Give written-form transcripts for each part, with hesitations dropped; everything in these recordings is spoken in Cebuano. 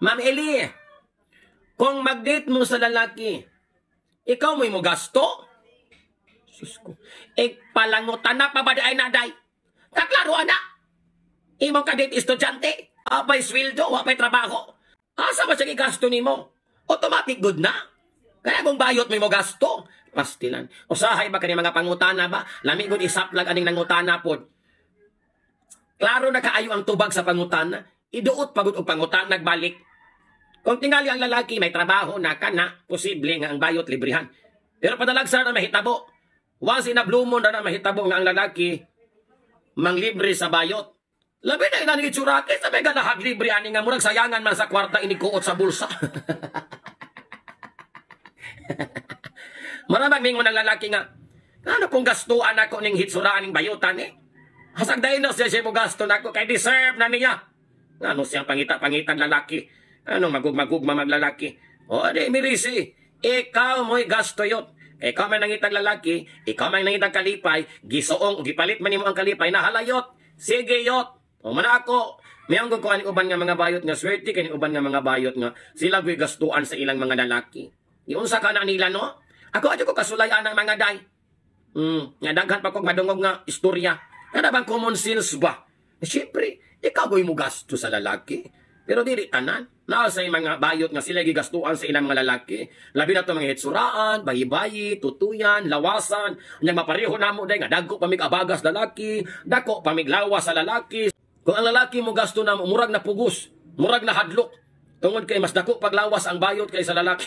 Ma'am Eli, kung mag-date mo sa lalaki, ikaw mo'y mo gasto? Sus ko. Eh, palangutan na pa ba di ay naday? Kaklaro, ana. Imong ka-date estudyante. Apay sweldo, apay trabaho. Asa ba siya gasto nimo? Automatic good na. Kaya kung bayot may mo gasto. Pastilan. Usahay ba kani mga pangutana ba? Lami gud isaplag aning nangutana pod. Klaro na kaayo ang tubag sa pangutana. Iduot pagud og pangutana nagbalik. Kung tingali ang lalaki may trabaho na kana, posible nga ang bayot librihan. Pero padalagsa na mahitabo. Once in a blue moon na mahitabo nga ang lalaki manglibre sa bayot. Labi na ina ni itsura kay sa may ganahag libre ani nga murag sayangan man sa kwarta inikuot sa bulsa. Maramag mingon ang lalaki nga, ano kung gastuan ako ning hitsuraan ning bayutan eh? Hasag dahil na siya siya mo gasto nako kay deserve na niya. Ano siyang pangita-pangitan lalaki? Anong magugmagugma maglalaki? O di mirisi, ikaw mo'y gasto yun. Ikaw may nangitang lalaki, ikaw may nangitang kalipay, gisuong, gipalit man nimo ang kalipay, nahalayot. Sige yot. O man ako, mayroon ko aning uban nga mga bayot nga swerte kani uban nga mga bayot nga sila go'y gastuan sa ilang mga lalaki. Iunsa ka na nila no? Ako adyo ko kasulayan ang mga day. Nga daghan pa kog madungog nga istorya. Kana bang common sense ba? Siyempre, ikaw go'y mo gasto sa lalaki. Pero dili tanan. Naa sa mga bayot nga sila gigastuan sa ilang mga lalaki. Labi na to mga hitsuraan, bayi-bayi, tutuyan, lawasan. Unya mapareho namo day nga dagko pa mig abagas lalaki, dako pa mig lawas sa lalaki. Kung ang lalaki mo gasto na murag na pugos, murag na hadlok. Tungod kay mas dako paglawas ang bayot kaysa lalaki.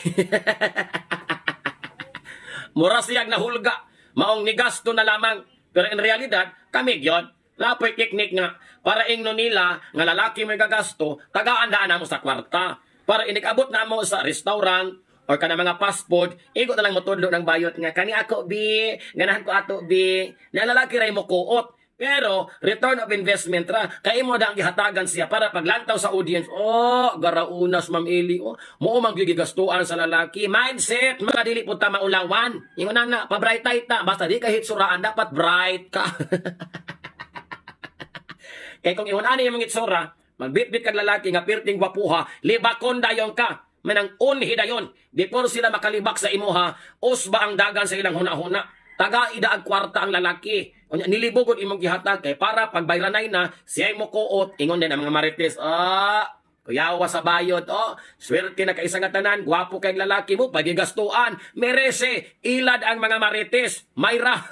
Mura siyag nahulga, maong nigasto na lamang. Pero in realidad, kami gyon. Napoy teknik nga para ingno nila nga lalaki may gagasto, tagaan daan namo sa kwarta. Para inikabot namo sa restaurant or kana mga fast food, igo na lang motudlo ng bayot nga kani ako bi, ganahan ko ato bi. Na lalaki ray mo kuot. Pero return of investment ra kay imo da ang gihatagan siya para paglantaw sa audience. Oh, garaunas Ma'am Eli, oh, mo man gigastuan sa lalaki. Mindset, mga dili pud ta maulawan. Ingon na pa-bright ta, basta di ka hitsuraan dapat bright ka. Kay kung ingon ani imong itsura, magbitbit kag lalaki nga pirting gwapuha, libakon dayon ka. Manang unhi dayon before sila makalibak sa imuha, usba ang dagan sa ilang huna-huna. Taga ida ang kwarta ang lalaki. Unya nilibogod imong gihatag kay para pagbayranay na siya mo kuot, ingon din ang mga marites. Ah, kuyawa sa bayot, oh, swerte na kaisa nga tanan, gwapo kay lalaki mo, pagigastuan, merese, ilad ang mga marites, mayra.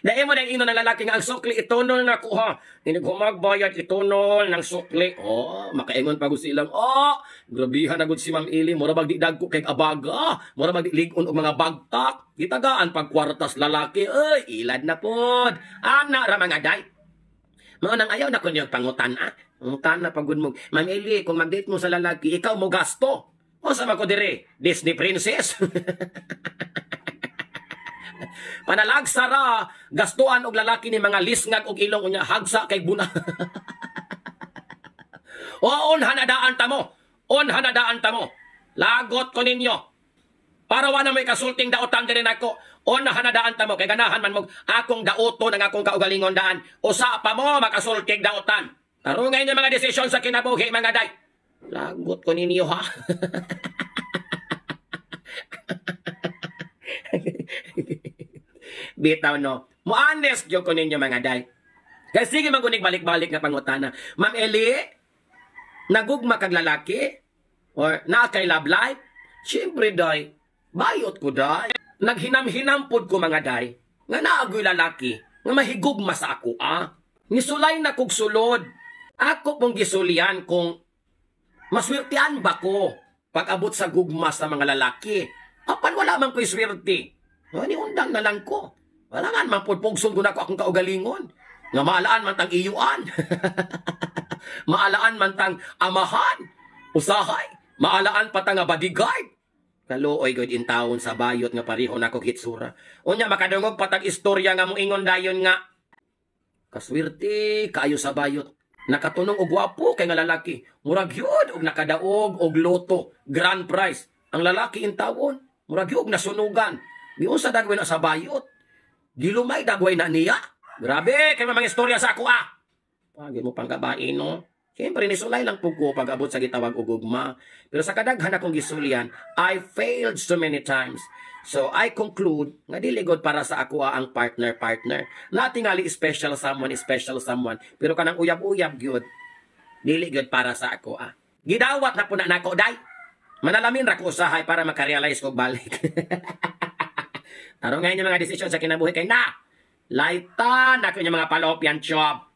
Dahil mo na ino ng lalaki nga ang sukli itunol na kuha. Hinigumagbayad itunol ng sukli. Oh, makaingon pa gud silang. Oh, grabihan na gud si Ma'am Eli. Mura bag di dagko kay abaga. Mura bag di ligon og mga bagtak. Gitagaan pag kwartas lalaki. Ay, ilad na pod. Ana ra mga day. Mao nang ayaw na ko niyang pangutan ah. Pangutan na pagud mo. Ma'am Eli, kung mag-date mo sa lalaki, ikaw mo gasto. O sa ko dire, Disney princess. Panalagsara gastuan og lalaki ni mga lisngag og ilong unya hagsa kay buna. O onhanadaan ta mo. Onhanadaan ta mo. Lagot ko ninyo. Para wala may kasulting daotan diri nako. Onhanadaan ta mo kay ganahan man mo akong daoto ng akong kaugalingon daan. Usa pa mo makasulting daotan. Tarungay niyo mga desisyon sa kinabuhi mga day. Lagot ko ninyo ha. Bitaw no. Mo honest gyud ko ninyo mga day. Kay sige man kunig balik-balik nga pangutana. Ma'am Eli, nagugma kag lalaki or naa kay love life? Siyempre day, bayot ko day. Naghinam-hinam pod ko mga day nga naagoy lalaki nga mahigugma sa ako ah. Nisulay na kog sulod. Ako pong gisulian kung maswertean ba ko pag-abot sa gugma sa mga lalaki. Apan wala man ko'y swerte. Ni undang na lang ko. Wala nga man pugpugson ko na ako akong kaugalingon. Nga maalaan man tang iyuan. Maalaan man tang amahan. Usahay. Maalaan pa tang bodyguard. Kaluoy gud in taon sa bayot nga pareho na ko hitsura. Unya makadungog patag istorya nga moingon dayon nga kaswerte kaayo sa bayot. Nakatunong og gwapo kay nga lalaki. Murag yun og nakadaog og loto grand prize. Ang lalaki in tawon murag yun og nasunugan. Giunsa dagway na sa bayot. Gilumay dagway na niya. Grabe kay mga istorya sa ako ah. Pagin mo pang gabain, no? Siyempre, nisulay lang po ko pag abot sa gitawag og gugma. Pero sa kadaghan akong gisulyan, I failed so many times. So, I conclude nga dili gud para sa ako ang partner-partner. Natingali special someone, special someone. Pero kanang uyab-uyab gyud, dili gyud para sa ako ah. Gidawat na po na nako, day. Manalamin ra ko usahay para makarealize ko balik. Tarong ngayon yung mga desisyon sa kinabuhi kay na. Laita na ko yung mga fallopian tube.